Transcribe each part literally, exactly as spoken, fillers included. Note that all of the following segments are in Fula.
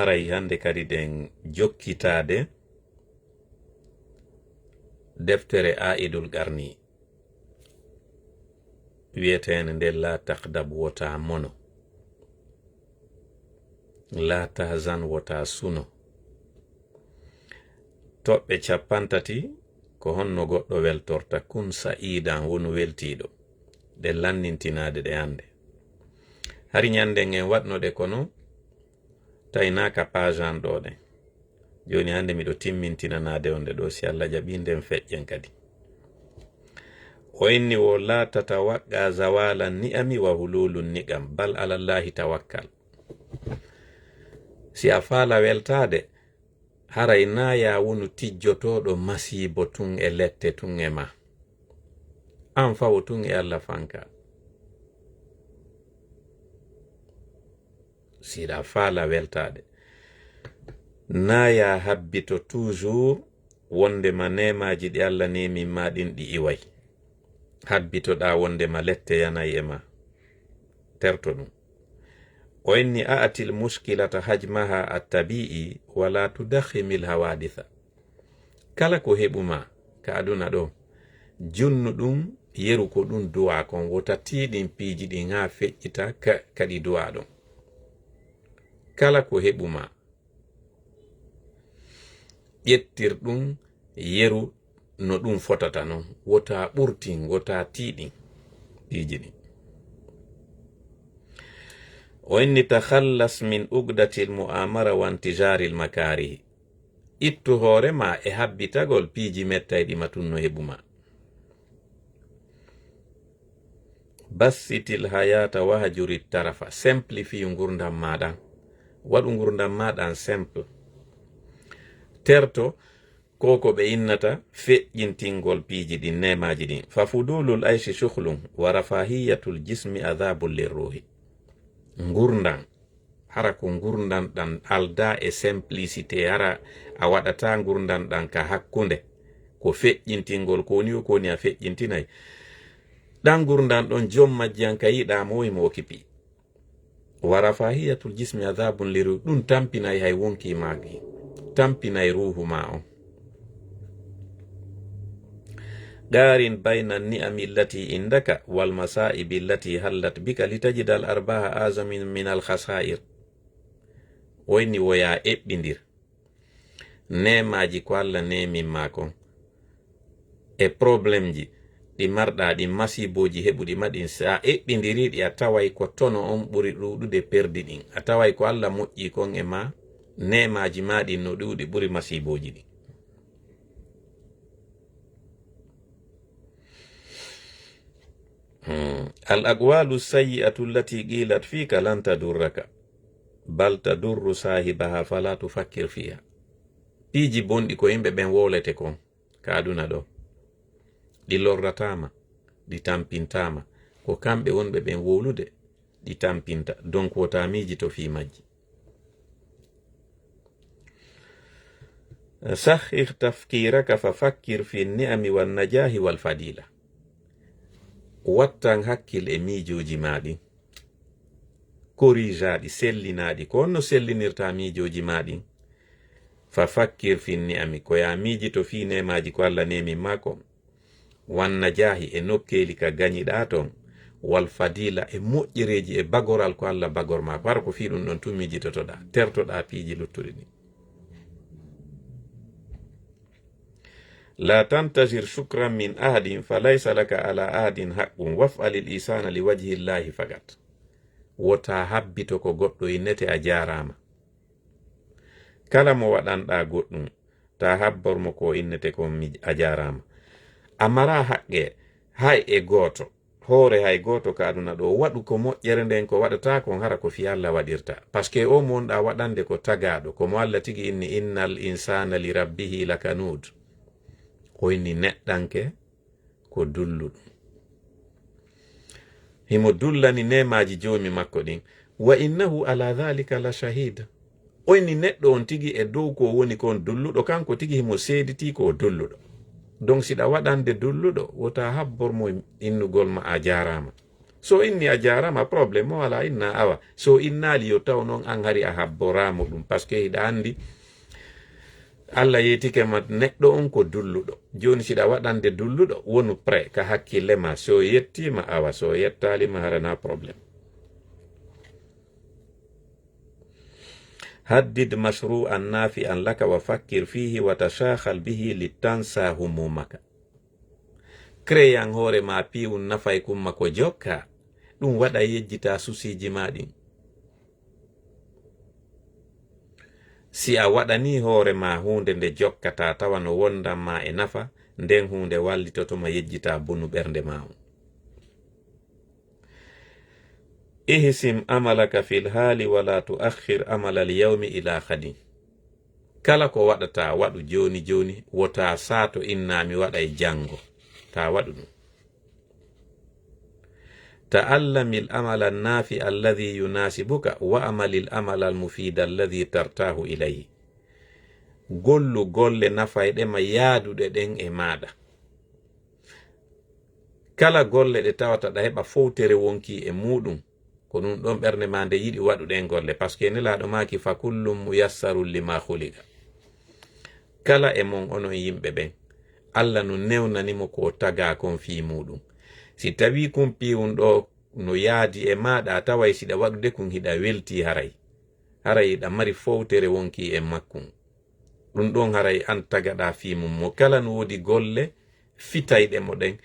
Haray hannde kadi ɗen jokkitaade deftere Aa'idul Qarni, wiyeteende nde "Laa taqdab", wota mono, "Laa tahzan", wota suno. Toɓɓe cappanɗe tati, ko honno goɗɗo weltorta? "Kun sa'iidan", wonu weltiiɗo. Ɗe lannintinaade ɗe hannde. Hari ñannden en waɗno ɗe, kono tawi naa ka page an ɗo ɗen. Jooni hannde miɗo timmintinanaade on ɗe ɗo, si Allah jaɓii nden feƴƴen kadi. O inni wo: "Laa tatawaqqa zawala ni'ami wa hululu niqam, bal alallahi tawakkal." Si a faala weltaade, haray naa ya wonu tijjotooɗo masiibo tun e lette tun e ma. An fawo tun e Allah fanka. Siɗa faala weltaade, naa ya habbito toujours wonde ma neemaaji ɗi Allah neemin ma ɗin ɗi iway. Habbitoɗaa wonde ma lette yanay e ma. Terto ɗum. O inni: "A'til mushkilata hajmaha attabi'i, wala tudakhimil hawaditha." Kala ko heɓuma ka aduna ɗo, junnu ɗum, yeru ko ɗum duwa kon, wota tiiɗin piiji ɗin haa feƴƴita ka, kaɗi duwa ɗon. Kala ko heɓuma, ƴettir ɗum, yeru no ɗum fotata non. Wota ɓurtin, wota tiiɗin piiji ɗin. O inni: "Takhallas min uqdatil mu'amara wa intijaril makarihi." Ittu hoore ma e habbitagol piiji mettayɗi ma tun no heɓuma. "Bassitil hayata wahjurit tarafa." Simplifie ngurdam ma ɗan. Waɗu ngurdam ma ɗan simple. Terto ko ko ɓe innata feƴƴintingol piiji ɗin, neemaaji ɗin. "Fa fudulul ayshi shughlun wa rafahiyatul jismi adhabul lirruhi." Ngurdam, hara ko ngurdam ɗan aldaa e simplicité, hara a waɗata ngurdam ɗan ka hakkunde. Ko feƴƴintingol, ko woni o, ko woni a feƴƴintinay. Ɗan ngurdam ɗon, jom majji an ka yiɗaa mo, mo okipi. "Wa rafahiyatul jismi adhabun liru", ɗum tampinay hay wonki maaki, tampinay ruuhu ma on. "Qarin bayna ni'ami allati indaka wal masa'ibi allati hallat bika litajida al arbaha azamin min al khasair." Woyni woya eɓɓindir neemaaji ko Allah neemin ma kon e problemji ɗi marɗaa ɗin, masiibooji heɓuɗi ma ɗin, si a eɓɓindirii ɗi, a taway ko tono on ɓuri ɗuuɗude perdi ɗin. A taway ko Allah moƴƴi kon e ma, neemaaji ma ɗin no ɗuuɗi ɓuri masiibooji ɗin. Hmm. "Al aqwalu sayyi'atu allati qilat fika lan tadurraka, bal tadurru sahibaha, fala tufakkir fiha." Piiji bonɗi ko yimɓe ɓen wowlete kon ka aduna ɗo, ɗi lorrataama, ɗi tampintaama. Ko kamɓe wonɓe ɓen wowlude, ɗi tampinta. Donc wota miijito fii majji. "Sahhih tafkiraka fa fakkir fi ni'ami wan najahi wal fadila." Wattan hakkil e miijooji ma ɗin. Korijaa ɗi, sellinaa ɗi. Ko honno sellinirta miijooji ma ɗin? "Fa fakkir fi ni'ami", ko ya miijito fii neemaaji ko Allah neemin ma kon. "Wan najahi", e nokkeeli ka gañiɗaa ton. "Wal fadila", e moƴƴereeji e bagoral ko Allah bagor ma. Hara ko fii ɗum ɗon tun miijitotoɗaa, tertoɗaa piiji luttuɗi ɗin. "La tantazir shukran min ahadin, fa laysa laka ala ahadin haqqun, waf'alil ihsana li wajhi llahi fakat." Wota habbito ko goɗɗo innete a jaaraama. Kala mo waɗanɗaa goɗɗum, ta habbor mo ko innete kon mi, a jaaraama. A maraa haqqe hay e gooto, hoore hay gooto ka aduna ɗo. Waɗu ko moƴƴere nden, ko waɗataa kon hara ko fii Allah waɗirta. Parce que o mo wonɗaa waɗande ko tagaaɗo, ko mo Allah tigi inni: "Innal insana li rabbihi lakanud." O inni neɗɗanke ko dulluɗo. Himo dullani neemaaji Joomi makko ɗin. "Wa innahu ala dhalika la shahid." O inni neɗɗo on tigi e dow ko o woni kon dulluɗo, kanko tigi himo seeditii ko o dulluɗo. Donc, siɗa waɗande dulluɗo, wota habbor mo innugol ma a jaaraama. So inni a jaarama, problème mo wala, inna awa. So innali yo taw noon an hari a habboramo ɗum, parce que hiɗa andi Allah yeetike ma neɗɗo on ko dulluɗo. Joni siɗa waɗande dulluɗo, wonu prêt ka hakkille ma. So yettima awa, so yettalima harana problème. Haddid mashru'an nafi'an laka wa fakkir fihi wa tashahal bihi litansa humumaka. Créan hoore ma piiwun nafay kumma ko jokka, ɗum waɗa yejjita susiiji ma ɗin. Si a waɗani hoore ma huunde nde jokkata tawa no wondan ma e nafa, nden huunde wallitoto ma yejjita bonu ɓernde ma on. Ihsim amalaka fil hali wala tuakhir amalal yawmi ila khadin. Kala ko waɗata, waɗu joni joni, wota saato inna mi waɗay jango. Ta waɗu ɗum. Ta'allamil amala nafi alladhi yunasibuka wa amalil amala al mufida alladhi tartahu ilayhi. Gollu golle nafayɗe ma yaaduɗe ɗen e maɗa. Kala golle ɗe tawata ɗa heɓa fowtere wonki e muɗum, ko ɗum ɗon ɓernde ma nde yiɗi waɗu ɗen golle, parce que Nelaaɗo maaki, "Fa kullum muyassarun lima khuliqa." Kala e mon onon yimɓe ɓen, Allah no newnani mo ko o taga kon fii muɗum. Si tawi kun piiwun ɗo no yaadi e maɗa, a taway siɗa waɗude kun hiɗa welti haray. Haray hiɗa mari fowtere wonki e makkun. Ɗum ɗon haray an tagaɗa fii mum. Mo kala no woodi golle fitayɗe mo ɗen,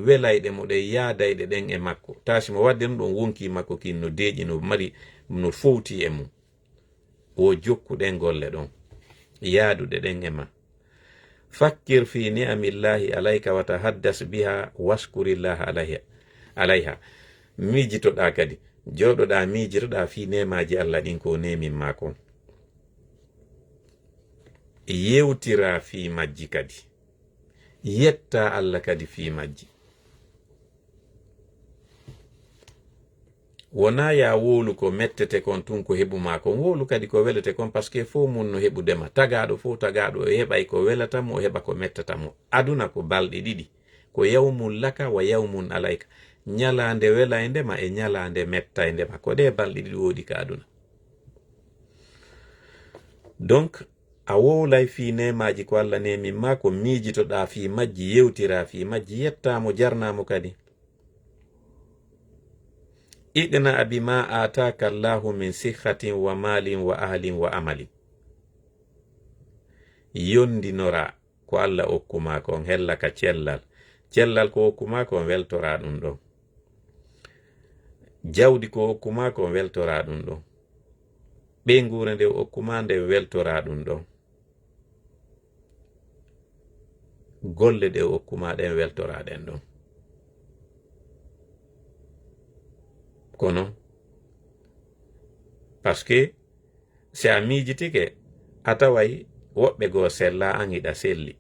welayɗe mo ɗen, yaadayɗe ɗen e makko. Taa si mo wadde ɗum ɗon wonki makko kin no deeƴi, no mari, no fowti e mum. Wo jokku ɗen golle ɗon, yaaduɗe ɗen e ma. Fakkir fi ni'amillahi alayka wa tahaddas biha waskurillaha alayha, alayha. Miijitoɗaa kadi, jooɗoɗaa miijitoɗaa fii neemaaji Allah ɗin ko neemin maa kon. Yewtira fii majji kadi. Yetta Allah kadi fii majji. Wonaa yaa wowlu ko mettete kon tun ko heɓu maa kon. Wowlu kadi ko welete kon, parce que fof mun no heɓude ma. Tagaaɗo fof, tagaaɗo o heɓay ko welata mo, o heɓa ko mettata mo. Aduna ko balɗe ɗiɗi. Ko yawmun laka wa yawmun alayka. Ñalaande welaynde ma e ñalaande mettaynde ma. Ko ɗee balɗe ɗiɗi woodi ka aduna. Donc, a wowlay fii neemaaji ko Allah neemin maa, ko miijitoɗaa fii majji, yewtiraa fii majji, yettaa mo, jarnaa mo kadi. Iqna bima ataka Allahu min sihhatin wa malin wa ahlin wa amalin. Yondinora ko Allah okku maa kon, hella ka cellal. Cellal ko okku maa kon, weltoraa ɗum ɗon. Jawdi ko okku maa kon, weltoraa ɗum ɗon. Ɓeynguure nde okku maa nden, weltoraa ɗum ɗon. Golle ɗe okku maa ɗen, weltoraa ɗen ɗon. Kono, parce que si a miijitike, a taway woɓɓe goo sella, an hiɗa selli.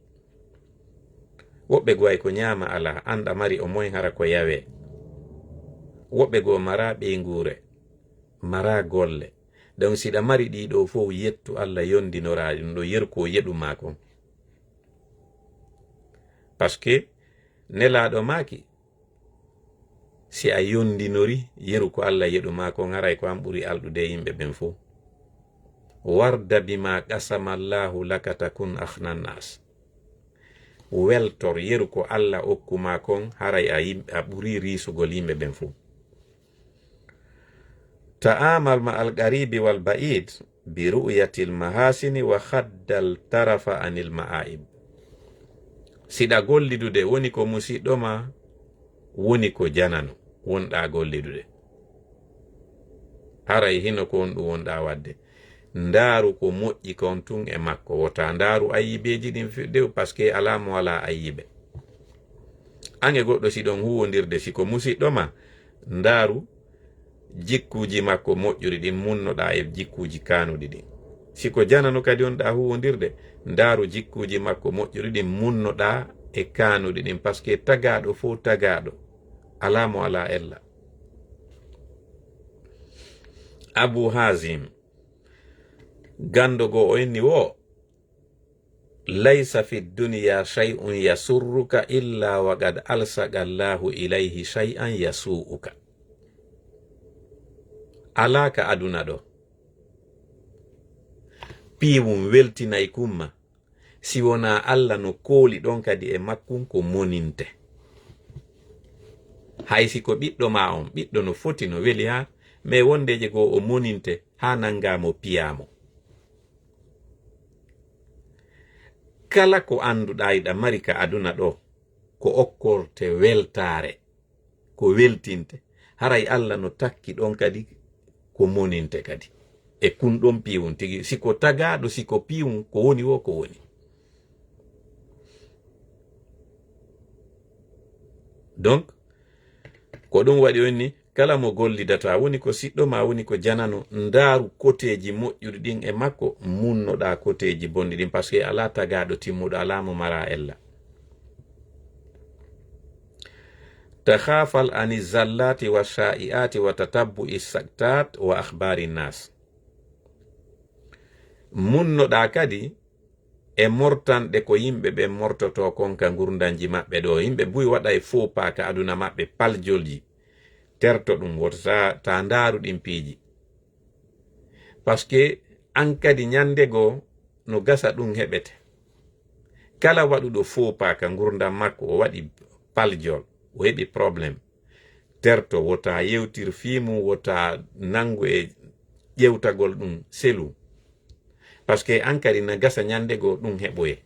Woɓɓe goo ay ko ñaama alaa, an ɗa mari o moy hara ko yawee. Woɓɓe goo maraa ɓeynguure, maraa golle. Donc, siɗa mari ɗii ɗoo fof, yettu Allah, yondinoraa ɗum ɗo, yeru ko yeɗu maa kon. Parce que Nelaaɗo maaki, si a yondinori, yeru ko Allah yeɗu maa kon, haray ko an ɓuri alɗude e yimɓe ɓen fof. Warda bima qasama Allahu laka takun akhna nas. Weltor, yeru ko Allah okku maa kon, haray a yim-, a ɓuri riisugol yimɓe ɓen fof. Ta'amal ma al qaribi wal ba'id bi ru'yatil mahasini wa khaddal tarafa anil ma'aib. Siɗa gollidude, woni ko musiɗɗo ma, woni ko janano wonɗa gollidude. Haray hino ko on ɗum wonɗa wadde. Ndaaru ko moƴƴi kon tun e makko. Wota ndaaru ayyibeeji ɗin fi-, dew, parce que alaa mo alaa ayyibe. An e goɗɗo si ɗon huwondirde, si ko musiɗɗo ma, ndaaru jikkuuji makko moƴƴuɗi ɗin, munnoɗaa e jikkuuji kaanuɗi ɗin. Si ko janano kadi on ɗaa huwondirde, ndaaru jikkuuji makko moƴƴuɗi ɗin, munnoɗaa e kaanuɗi ɗin, parce que tagaaɗo fof tagaaɗo, alaa mo alaa ella. Abu Hazim, ganndo goo o inni wo, "Laysa fi dunya shay'un yasurruka illa wa qad alsaqa Allahu ilayhi shay'an yasu'uka." Alaa ka aduna ɗo piiwum weltinay kumma, si wonaa Alla no kooli ɗon kadi e makkun ko moninte. Hay si ko ɓiɗɗo maa on, ɓiɗɗo no foti, no weli haa, mais wondeeje goo o moninte haa nanngaa mo, piyaa mo. Kala ko annduɗaa hiɗa mari ka aduna ɗo, ko okkorte weltaare, ko weltinte. Haray Alla no takki ɗon kadi ko moninte kadi. E kun ɗon piiwun tigi, si ko tagaaɗo, si ko piiwun, ko woni woo ko woni. Donc, ko ɗum waɗi on ni, kala mo gollidata, woni ko siɗɗo ma, woni ko janano, ndaaru koteeji moƴƴuɗi ɗin e makko, munnoɗaa koteeji bonɗi ɗin, parce que alaa tagaaɗo timmuɗo, alaa mo maraa ella. Takhafal ani zallati wa sha'i'ati wa tatabbu'i saktat wa akhbari nas. Munnoɗaa kadi e mortanɗe ko yimɓe ɓen mortotoo kon ka ngurndanji maɓɓe ɗo. Yimɓe buy waɗa e faux pas ka aduna maɓɓe, paljolji. Terto ɗum, wota ta, ta ndaaru ɗin piiji. Parce que an kadi ñande goo no gasa ɗum heɓete. Kala waɗuɗo faux pas ka ngurndan makko, o waɗi paljol, o heɓi problème. Terto, wota yewtir fii mum, wota nangu e ƴewtagol ɗum selu. Parce que an kadi na gasa ñande goo ɗum heɓoye.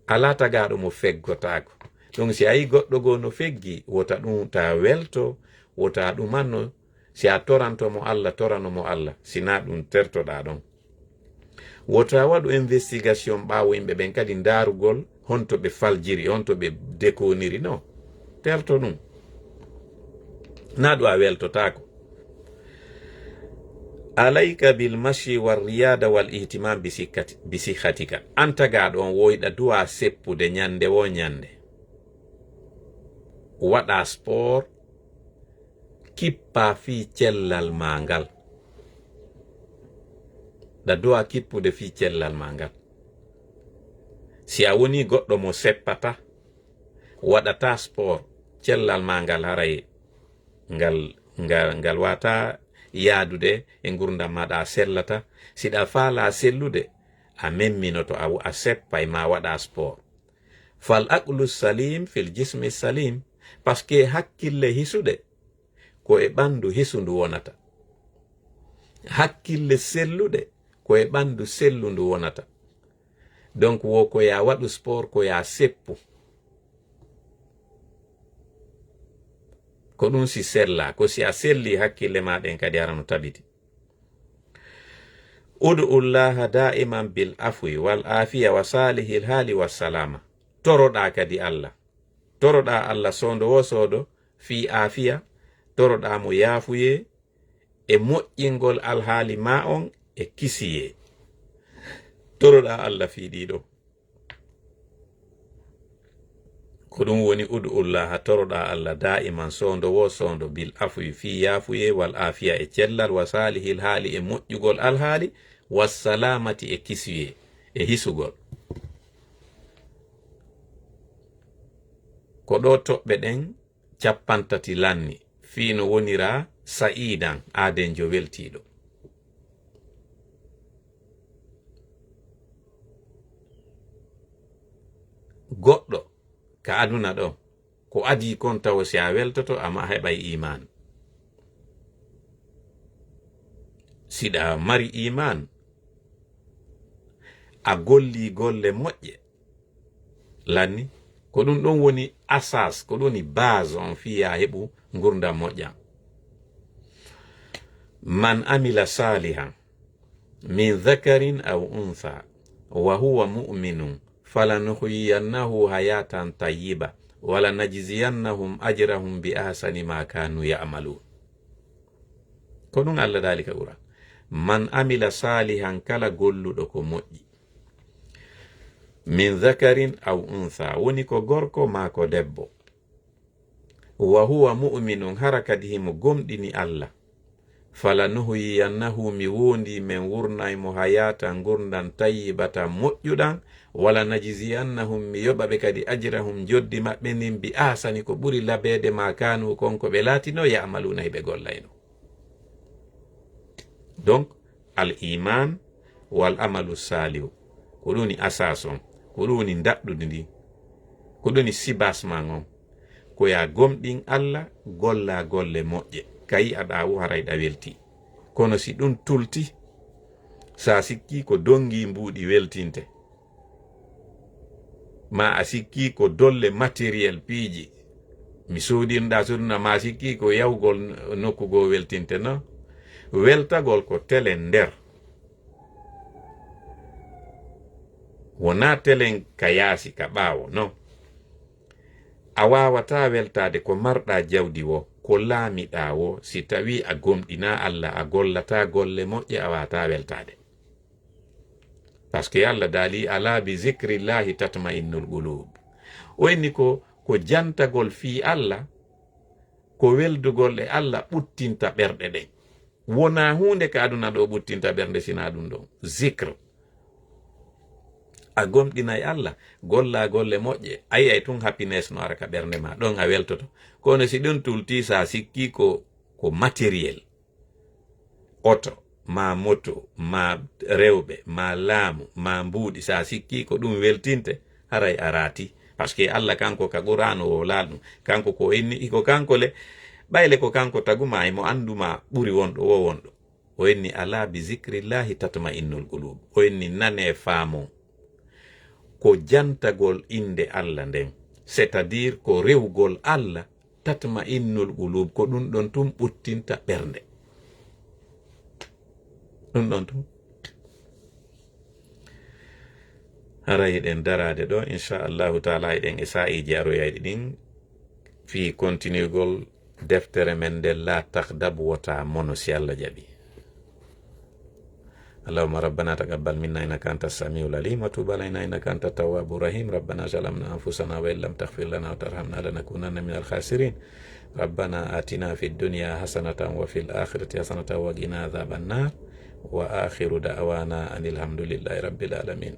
Alaa tagaaɗo mo feggotaako. Donc si a yii goɗɗo goo no feggi, wota ɗum ta welto, wota ɗumanno. Si a toranto mo Alla, torano mo Alla. Sinaa ɗum tertoɗaa ɗon. Wota waɗu investigation ɓaawo yimɓe ɓen kadi ndaarugol honto ɓe faljiri, honto ɓe dekoniri. No, terto ɗum. Na ɗum a weltotaako. Alayka bil mashi war riyada wal ihtimam bi sikkati-, bi sihatika. An tagaaɗo on, woyɗa duwa seppude ñande wo ñande. Waɗa sport, kippaa fii cellal maa ngal. Ɗa duwa kippude fii cellal maa ngal. Si a wonii goɗɗo mo seppata, waɗata sport, cellal maa ngal haray ngal, ngal, ngal wata yaadude e ngurndan maaɗa, a sellata. Si ɗa faalaa sellude, a memminoto, a, a seppay, ma waɗa sport. Fal aqlu salim fil jismi salim. Parce que hakkille hisuɗe ko e ɓanndu hisundu wonata. Hakkille selluɗe ko e ɓanndu sellundu wonata. Donc, wo ko ya waɗu sport, ko ya seppu. Ko ɗum si sella, ko si a selli hakkille ma ɗen kadi hara no tabiti. Ud'u llaha da'iman bil afwi wal afiya wa salihil hali was salama. Toroɗaa kadi Allah. Toroɗaa Allah soondo wo soondo fii aafiya. Toroɗaa mo yaafuyee e moƴƴingol alhaali maa on e kisiyee. Toroɗaa Allah fii ɗiɗo. Ko ɗum woni ud'u llaha, toroɗaa Allah daa'iman soondo wo soondo bil afwi fii yaafuyee wal aafiya e cellal wa saalihil haali e moƴƴugol alhaali wa salaamati e kisiyee e hisugol. Ko ɗo toɓɓe ɗen cappanɗe tati lanni, fii no wonira sa'iidan, aadenjo weltiiɗo. Goɗɗo ka aduna ɗo, ko adii kon tawo si a weltoto, amma a heɓay iimaan. Si ɗa mari iimaan, a golli golle moƴƴe, lanni, ko ɗum ɗon woni asas, ko ɗum woni base on fii ya heɓu ngurndan moƴƴan. Man amila salihan min dhakarin aw untha wa huwa mu'minun falanuhyiyannahu hayatan tayyiba wala najziyannahum ajrahum bi ahsani ma kanu ya'malun. Ko ɗum Allah daali ka Qur'an. Man amila salihan, kala golluɗo ko moƴƴi. Min dhakarin aw untha, woni ko gorko maa ko debbo. Wa huwa mu'minun, hara kadi himo gomɗini Allah. Falanuhyiyannahu, mi wondi men wurnay mo hayata ngurndan tayyibatan moƴƴuɗan, wala najziyannahum, mi yoɓa ɓe kadi ajrahum, joddi maɓɓe ndin, bi ahsani, ko ɓuri labeede ma kanu, kon ko ɓe laatino, ya'maluna, hiɓe gollayno. Donc, al iman wal amalu salihu, ko ɗum woni asas on, ko ɗum woni ndaɗɗudi ndi, ko ɗum woni sibasman on. Ko ya gomɗin Allah, golla golle moƴƴe, ka yi'aɗa wo haray ɗa welti. Kono si ɗum tulti, sa sikki ko dongi mbuuɗi weltinte, ma a sikki ko dolle matériel piiji mi soodinɗa soduna, ma sikki ko yawgol nokku goo weltinte, non. Weltagol ko telen nder, wona telen ka yaasi ka ɓaawo, non. A waawata weltaade ko marɗa jawdi wo, ko laamiɗa wo, si tawi a gomɗina Allah, a gollata golle moƴƴe, a waawata weltaade. Parce que Allah daali, ala bi zikrillahi tatma'innul qulub. O inni ko, ko jantagol fii Allah, ko weldugol e Allah ɓuttinta ɓerɗe ɗen. Wona huunde ka aduna ɗo ɓuttinta ɓernde sina ɗum ɗon. Zikr. A gomɗinay Allah, golla golle moƴƴe, a yi'ay tun happiness no ara ka ɓernde ma, ɗon a weltoto. Kono si ɗum tulti, sa sikki ko, ko matériel, oto, ma moto, ma rewɓe, ma laamu, ma mbuuɗi, sa sikki ko ɗum weltinte, haray a raati. Parce que Allah kanko ka Qur'aanu o laal ɗum. Kanko ko inni, ko kanko le, ɓayle ko kanko taguma, imo anduma ɓuri wonɗo wo wonɗo. O inni, ala bi zikrillahi tatma'innul qulub. O inni, nane faamon. Ko jantagol innde Allah nden, c'est-à-dire ko rewgol Allah, tatma'innul qulub, ko ɗum ɗon tun ɓuttinta ɓernde. Ɗum ɗon tun. Haray eɗen daraade ɗo, inchallahu taala, eɗen e saa'iiji aroyayɗi ɗin, fii kontinugol deftere men nden, La Taghdab, wota mono, si Allah jaɓi. اللهم ربنا تقبل منا إنك أنت السميع العليم وتب علينا إنك أنت التواب الرحيم. ربنا ظلمنا أنفسنا وإن لم تغفر لنا وترحمنا لنكونن من الخاسرين. ربنا آتنا في الدنيا حسنة وفي الآخرة حسنة وقنا عذاب النار. وآخر دعوانا أن الحمد لله رب العالمين.